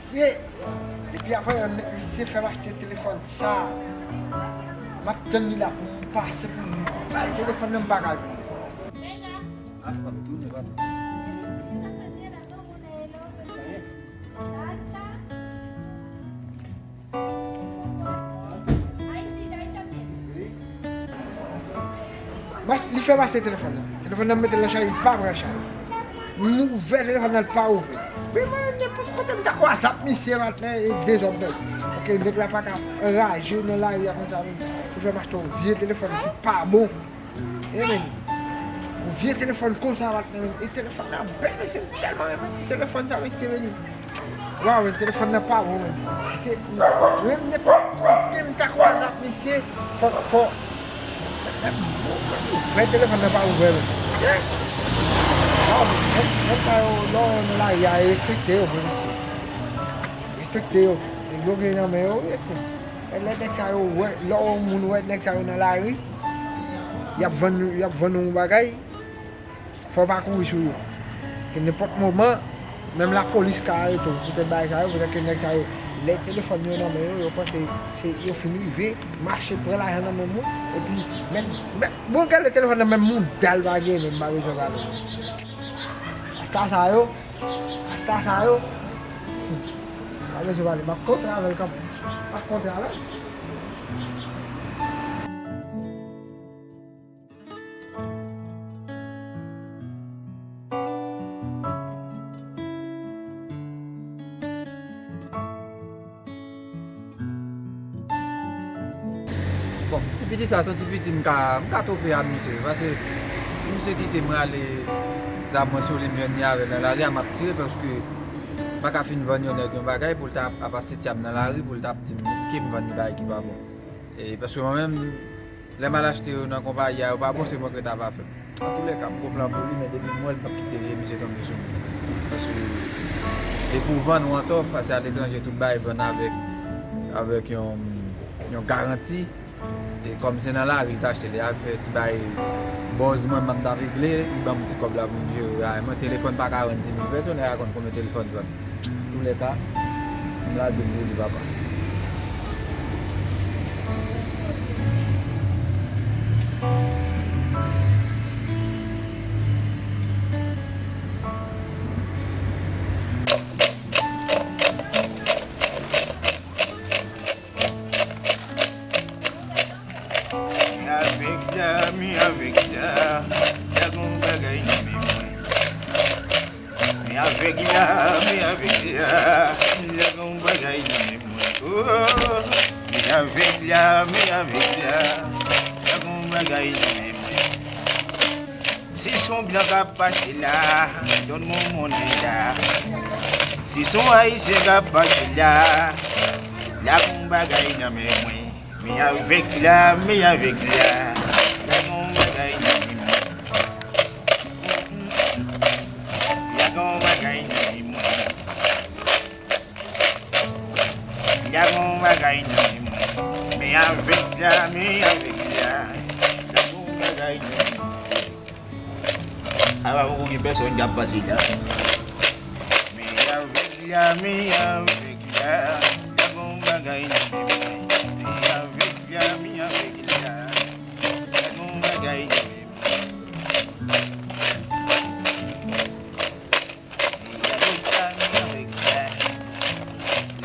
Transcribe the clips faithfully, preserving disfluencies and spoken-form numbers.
Misye, depi avan yè, misye fè m achte telefòn sa. M ap tann li la pou m pase pou m bay telefòn nan, m pa ka jwenn. Ah, m ap tounen, papa. Mach-, li fè m achte telefòn nan. Telefòn nan m mete l nan chaje, li pa pran chaje. M ouvè telefòn nan, li pa ouvè. Wi, mwen, nenpòt kote m ta kwaze ak misye maten, e dezòd nan. Ok, nèg la pa ka anraje nan lari a konsa menm. Li fè m achte yon vye telefòn ki pa bon. E men, yon vye telefòn konsa maten menm. E telefòn nan bèl, mesye, m tèlman renmen ti telefòn sa, mesye, men. Waw, men telefòn nan pa bon, men. Se, menm nenpòt kote m ta kwaze ak misye, fò, fò, fè telefòn nan pa ouvè, men. Se, waw, men, nèg sa yo, lè w nan lari a, e respekte yo vre, mesye. Respekte yo. Nèg yo gen nan men yo, wi, mesye. E lè nèg sa yo wè, lè yon moun wè nèg sa yo nan lari, y ap vann, y ap vann yon bagay. Fò w pa kouri sou yo. Ke nenpòt moman, menm lapolis ka arete w poutèt bagay sa yo, poutèt ke nèg sa yo, lè telefòn yo nan men yo, yo panse se yo fin rive, mache pran lajan nan men moun, epi menm, menm, bon, gade telefòn nan, menm mouda l pa gen, menm pa bezwen pale. Rasta sa yo, rasta sa yo, hmm, pa bezwen pale, m ap kontre avè l kanmenm. M ap kontre avè l. Bon, ti piti sa, se yon ti piti m ka, m ka twonpe a misye, paske si misye kite mwen ale, zam mwen sou li, m jwenn li avè l nan lari a, m ap tire, paske m pa ka fin vann yon nèg yon bagay pou l ta ap asètya m nan lari, pou l ta ap di m ke m vann li bagay ki pa bon. E, paske mwen menm, lè m al achte yo nan konpayi a, yo pa bon, se mwen k ret ap afè m. Antoulèka, m gon plan pou li, men depi m wè l, m p ap kite je misye tonbe sou mwen. Paske depi w vann, w antò, paske aletranje, tout bagay vann avèk, avèk yon, yon garanti. E kòm se nan lari l t achte l, li al fè ti bagay bòz mwen, m t ap regle, li ban m ti kòb la pou m jere bagay mwen. Telefòn pa ka vann di mil pèsonèl, a konn konbyen telefòn vann. Antoulèka, m lage m pou li, papa. Mi avèg la, mi avèg la, la gon bagay nan men mwen. Mi avèg la, mi avèg la, la gon bagay nan men mwen. Oh, mi avèg la, mi avèg la, la gon bagay nan men mwen. Si se yon blan k ap pase la, donn mwen monnen la. Si se yon ayisyen k ap pase la, la gon bagay nan men mwen. Mi avèg la, mi avèg la, la gon bagay nan men mwen. La gon bagay nan men mwen. La gon bagay nan men mwen. Mi avèg la, mi avèg la, la gon bagay nan men mwen. Apa poko gen pèsòn k ap pase la. Mi avèg la, mi avèg la, la gon bagay nan men mwen. Mi avèg la, mi avèg la, la gon bagay nan men mwen. Mi avèg la, mi avèg la,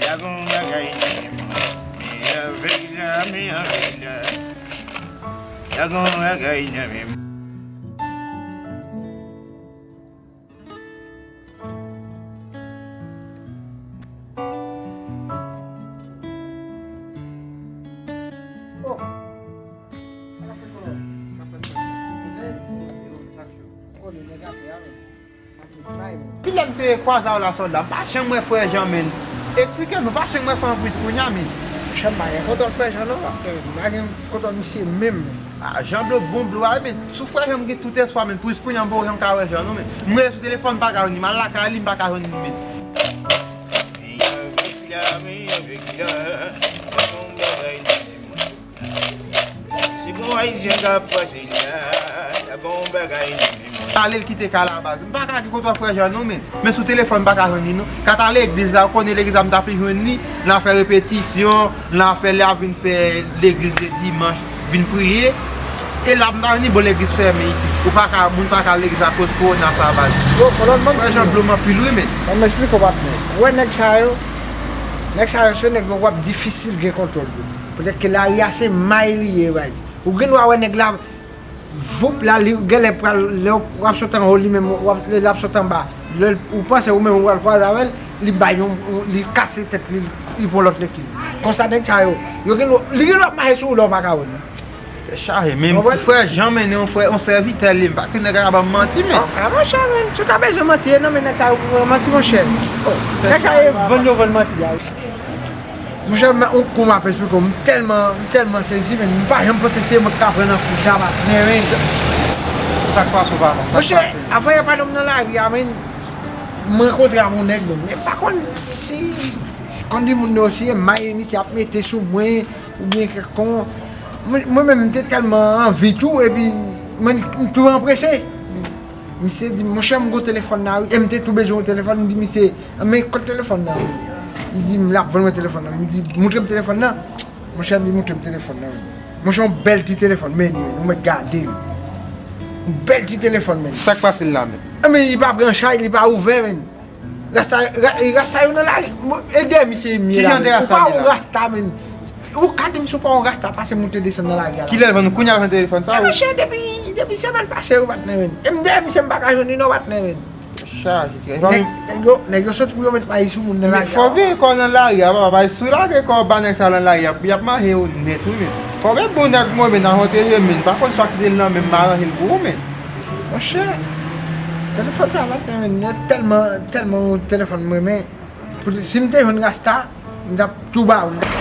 la gon bagay nan men mwen. Mi avèg la, mi avèg la, la gon bagay nan men mwen. Oh! Sa ka fè kòlò. Sa fè kòlò. Ou se? Yo, chak jou. Oh, le nèg ap fè a menm. Pi lè m te kwaze a w la, sòlda, m pa janm wè frè Jan, menn. Esplike nou, pa janm wè frè Jan, plis kounye a, menn. Monchè, m pa gen kontwòl frè Jan non, m pa gen kontwòl misye menm. Ah, Jan blo bon blo a, menn. Si w frè Jan, m gen tout espwa, menn. Plis kounye a, m poko janm ka wè Jan non, menn. M rele sou telefòn, m pa ka jwenn li. M al lakay li, m pa ka jwenn li, menn. Men avèg la, men avèg la, pa gon bagay nan men mwen. Se bon ayisyen k ap pase la, la gon bagay nan men mwen. Ale l kite kay la baz. M pa ka gen kontwòl frè Jan non, men. Men sou telefòn m pa ka jwenn li non. Kat a legliz la, ou konnen legliz la m t ap jwenn li, nan fè repetisyon, nan fè lè ap vin fè legliz le dimanch, vin priye. E la m ta jwenn li, bon, legliz fèmen isit. Ou pa ka, moun pa ka al legliz akoz kowona sa baz. Frè Jan blòm anpil wi, men. Ban m eksplike w, patnè. Ou wè nèg sa yo, nèg sa yo se nèg yo w ap difisil gen kontwòl yo. Poutèt ke lari a se may li ye, baz. Ou gen dwa wè nèg la, voup la, li genlè pral, lè w ap sot anwo, li menm, w ap, lè l ap sot anba. Lè l, ou panse ou menm ou pral kwaze avè l, li bay yon, li kase tèt li, li pran lòt lekil. Konsa nèg sa yo, yo gen dwa, li gen dwa ap mache sou ou la, ou pa ka wè l. Tèt chaje, men frè Jan mennen yon frè, yon sèvitè li, m pa kwè nèg la ka ban m manti, men. A, a, monchè, men, si w ta bezwen manti, e nan men nèg sa yo pou pran manti, monchè. Oh, nèg sa yo vann yo vann manti a. Monchè, men, yon kou m ap esplike w, m tèlman, m tèlman sezi, men, m pa janm panse se mwen k ka pran nan kou sa, patnè, men. Sa k pase w, patnè? Monchè, avanyè pandan m nan lari a, men, m rankontre ak yon nèg, men, men m pa konn si, si konn di moun nan osi, e may misye ap mete sou mwen, oubyen kèlkonk. Mwen, mwen menm, m te tèlman anvi tou, epi mwen, m tou anprese. Misye di, monchè, m gon telefòn la, wi. E m te tou bezwen yon telefòn, m di misye, men kot telefòn nan, wi? Li di, l ap vann mwen telefòn nan. M di, montre m telefòn nan. Monchè, li montre m telefòn nan, wi. Monchè, yon bèl ti telefòn, men li, men, ou mèt gade l. Yon bèl ti telefòn, men. Sa k pase l la, men? E, men, li pa pran chay, li pa ouvè, men. Rasta, ra-, rasta yo nan lari. Mo-, e dèyè misye m ye la, men. Ou pa yon rasta, men. Ou ka di m si w pa yon rasta, pase moute desann nan lari a la. Kilè l vann, kounye a l vann telefòn sa, wi? E, monchè, depi, depi semèn pase, wi, patnè, men. E m dèyè misye, m pa ka jwenn li non, patnè, men. Chaje, ti. Nèg, nèg yo, nèg yo soti pou yo met may sou moun nan lari a. Fò w veye kò w nan lari a, papa, paske si w lage kò w ba nèg sa nan lari a, y ap manje w nèt, wi, men. Fò w met bon nèg mwen, men, nan pwoteje, men. Pa konn sa w kite l nan men m, m aranje l pou ou, men. Monchè, telefòn sa, patnè, men, tèlman, tèlman yon telefòn m renmen. Pou, si m te jwenn rasta, m t ap tou ba ou.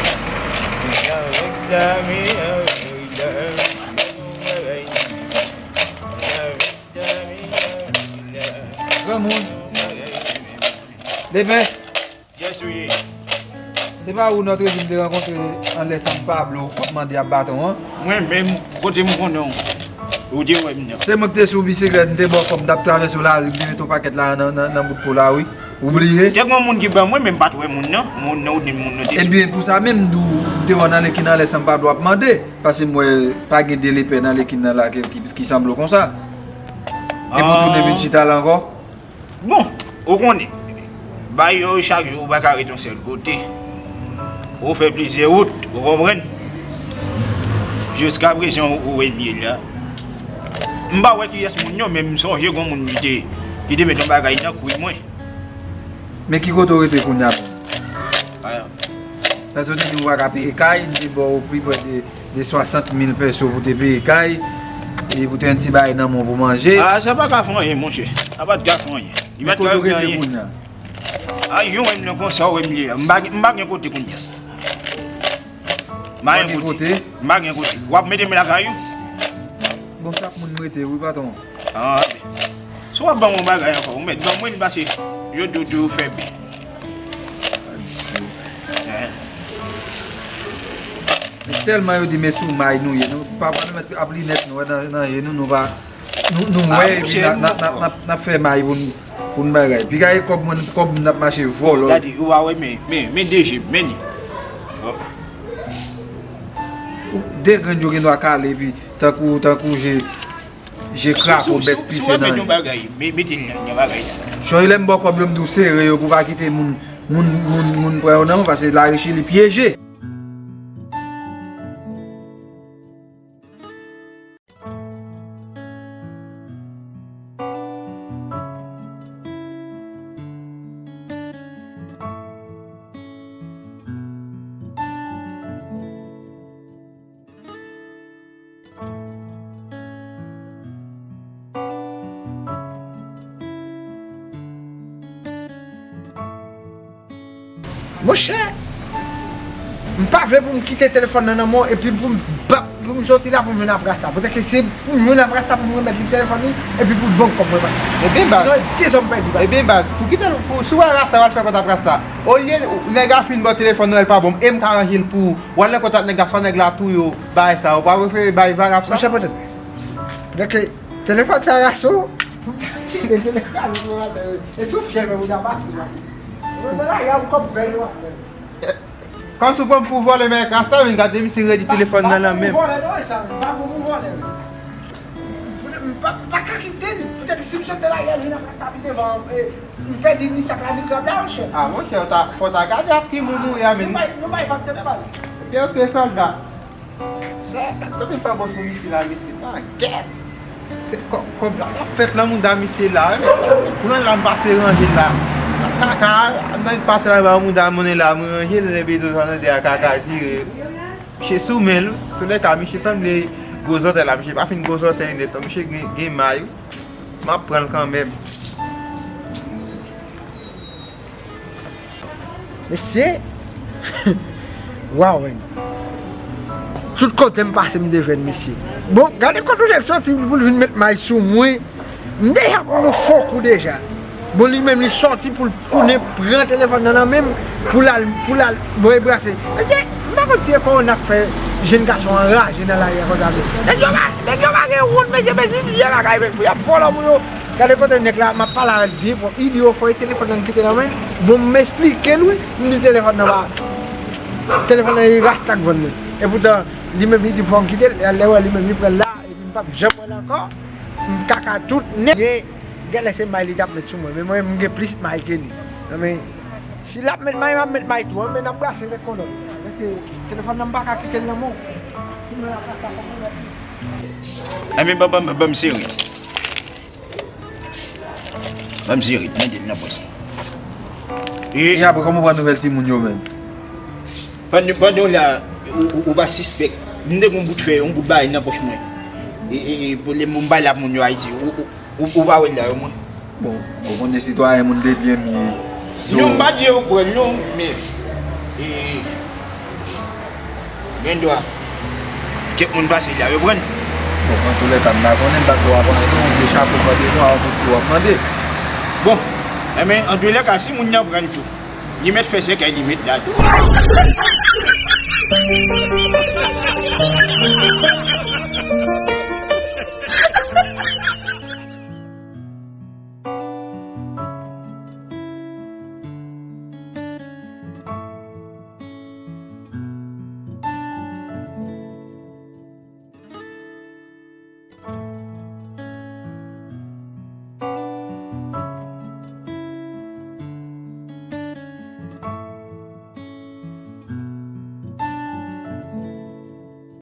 Granmoun. Depen. Yes, wi. Se pa ou Notre Dame te rankontre anlè San Pablo, w ap mande ap baton an? Mwen menm, kote m konnen w, ou te wè m nan. Se mwen ki te sou bisiklèt, m te ba w kòb, m t ap travèse w lari, m te mete w pakèt la nan, nan, nan bout po la, wi. Ou bliye? Te gen moun ki ban mwen, men m pa t wè moun nan. Moun nan, ou di moun nan te sou. Ebyen, pou sa menm, m di w, m te wè w nan lè ki nan lè San Pablo ap mande, paske m wè pa gen de lepè nan lè ki nan la ki, ki, ki sanble w konsa. Epi w tounen vin chita la ankò? Bon, ou konnen, bay yo chak jou, ou pa ka ret yon sèl kote. Ou fè plizyè wout, ou konprann? Jiskaprezan, ou, ou wè m ye la. M pa wè kiyès moun yo, men m sonje gon moun ki te, ki te met yon bagay nan kwi mwen. Men ki kote w rete kounye a? Paske w te di w pa ka peye kay, m te ba w pi pre de, de swasant mil peso pou te peye kay, e pou te yon ti bagay nan men w pou manje. A, sa pa ka fè anyen, monchè. Sa pa t ka fè anyen. Li pa t ka fè anyen. Men kote w rete kounye a? A, yon menm nan konsa, ou wè m ye a. M pa, m pa gen kote kounye a. M pa gen kote. M pa gen kote. W ap mete m lakay ou? Bon, chak moun rete, wi, patwon. A, si w ap ban m yon bagay ankò, ou mèt ban mwen li, paske yo di w tou fèb. Men tèlman yo di men sou may nou ye, nou pa, pa nou mèt ap linèt nou wè nan, nan je nou, nou pa, nou, nou wè, epi n ap, n ap, n ap, n ap fè may pou n, pou n bagay. Piga e kòb mwen, kòb m n ap mache vòlò. Gade, ou pa wè, men, men, men de je m, men li. Ou, de grenn yo gen dwa kale, epi tankou, tankou je, je krapo bèt pise nan je. Chonje lè m ba w kòb yo, m di w sere yo pou w pa kite moun, moun, moun, moun pran yo nan men w, paske lari Chili pyeje. Monchè, m pa vle pou m kite telefòn nan nan men w epi pou m, pou m soti la pou m jwenn ap rasta. Poutèt ke se pou m jwenn ap rasta pou m remèt li telefòn li epi pou l ban m kòb mwen, patnè. Ebyen, baz. Sinon, e dezòd pèdi, patnè. Ebyen, baz, pou kite l, pou, si w wè rasta, w al fè kont ap rasta. Olye nèg la fin ba w telefòn nan, l pa ban w, e m ka ranje l pou ou. W al nan kont ak nèg la, swa nèg la touye w, bagay sa, ou pa prefere bay vag ap sa? Monchè, poutèt, poutèt ke telefòn sa rasta, Kite tele kraze sou maten. E sou fyèl menm ou ta pase maten. Mwen nan lari a, ou kòm bèl ou ap bèl. Kòmsi w pran m pou vòlè, men rasta vin gade misye redi telefòn nan nan men m. Pa pou vòlè non, e sa, pa pou pou vòlè. M pa, m pa ka kite l. Poutèt si m sot nan lari a, vin ak rasta pi devan, e, m pèdi ni sak la, ni krab la, monchè. Ah, monchè, w ta, fò w ta gade ak ki moun ou ye a, men. Nou bay, nou bay vag tande baz. Ebyen, oke, sòlda. Sa, gad kote m pa bon sou misye la, mesye, pa gèt. Se kò-, kòb la t ap fèt nan mouda misye la, wi, men pran l la, m pase ranje l la. Kaka, nan pase la, ba mouda mounen la, mwen ranje l, nan bezwen sa nan de a kaka tire. Misye sou men l, wi. Toulèka, misye sanble gwo zòtèy la, misye pa fin gwo zòtèy nèt, non, misye gen, gen may, wi. M ap pran l kanmenm. Mesye, waw, men. Tout kote m pase, m te jwenn misye. Bon, gade kote w soti pou l vin met may sou mwen. M deja pran yon fò kou deja. Bon, li menm, li soti pou l tounen pran telefòn nan nan men m, pou l al, pou l al, bon, e brase. Mesye, m pa konn si e kòwona k fè jèn gason anraje nan lari a konsa, men. Nèg yo pa, nèg yo pa gen wont, mesye, mesye, vye bagay, men, pou y ap vòlò pou yo. Gade kote nèg la, m ap pale avè l byen pwòp. Li di, "O, fò e telefòn nan kite nan men l." Bon, m esplike l, wi. M di telefòn nan pa, telefòn nan e rasta k vann mwen. E poutan, li menm li di fò m kite l. E lè wè li menm li pran l la, epi m p ap janm wè l ankò. M kaka tout nèt. E genlè se may li t ap met sou mwen. Men mwen, m gen plis may ke li. Non, men, si l ap met may, m ap met may tou. Men n ap brase lè kondòm. Paske telefòn nan m pa ka kite l nan men w. Si mwen ap rasta fò mwen mèt li. Enben, ban, ban, ban m sere. Ban m sere, mete l nan pòch la. E apre, kòman w pran nouvèl timoun yo menm? Pandan, pandan w la, ou, ou, ou pa sispèk. M te gen yon bout fè, yon bout bagay nan pòch mwen. E, e, e, pwoblèm pou m pale ak moun yo Ayiti. Ou, ou, ou, ou pa wè l la, yo mwen. Bon, ou konnen sitwayen moun de byen m ye. So, non, m pa di yo pran l non, men, e, Gen dwa. Kèk moun pase la, yo pran l. Bon, antoulèka, m pa konnen, m pa twò ap anyen non, yon vye chapo mande non, a yon bout dlo ap mande. Bon, enben, antoulèka, si moun nan pran l tou, li mèt fè sèkèy li mèt la tou.